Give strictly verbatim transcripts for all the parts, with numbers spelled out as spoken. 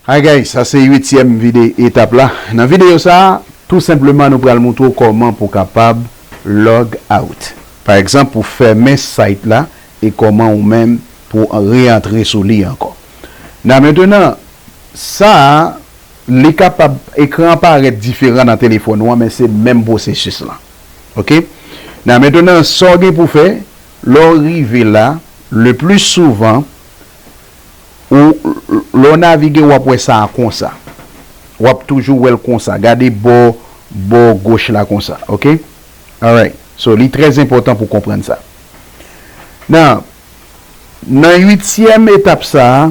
Hi guys, sa se uityèm vide etap la. Nan videyo sa a, tou senpleman nou pral montre w kòman pou w kapab log out. Pa egzanp, pou fèmen site la e kòman ou menm pou re-antre sou li ankò. Nan mentenan, sa a, li kapab, ekran an parèt diferan nan telefòn ou an, men se menm pwosesis lan. Oke? Nan mentenan, sa w gen pou fè, lè w rive la, le pli souvan, ou, lè w navige, w ap wè sa a konsa. W ap toujou wè l konsa. Gade bò, bò goch la konsa. Oke? Alright. So, li trè enpòtan pou w konprann sa. Nan, nan uityèm etap sa a,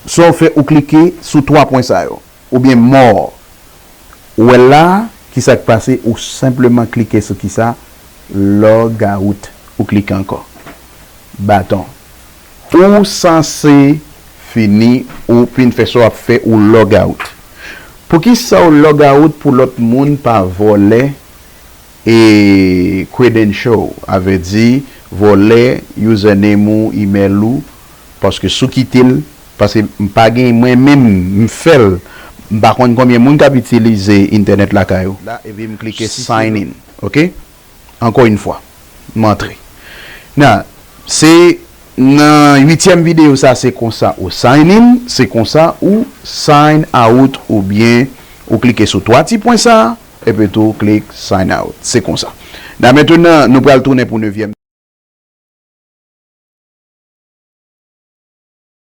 sa w fè, ou klike sou twa pwen sa yo, oubyen more. Ou wè l la, kisa k pase, ou senpleman klike sou kisa, log out. Ou klike ankò. Baton. Ou sanse fini, ou fin fè sa w ap fè, ou log out. Poukisa w log out pou lòt moun pa vòlè e credential, avèdi vòlè username ou, email ou, paske si w kite l, paske m pa gen, mwen menm, m fè l, m pa konn konbyen moun k ap itilize entènèt lakay ou. La, epi m klike sign in, oke? Ankò yon fwa, m antre. Nan, se nan uityèm videyo sa, se konsa ou sign in, se konsa ou sign out, oubyen ou klike sou twa ti pwen sa, epi tou klik sign out. Se konsa. Nan mentenan, nou pral tounen pou nevyèm.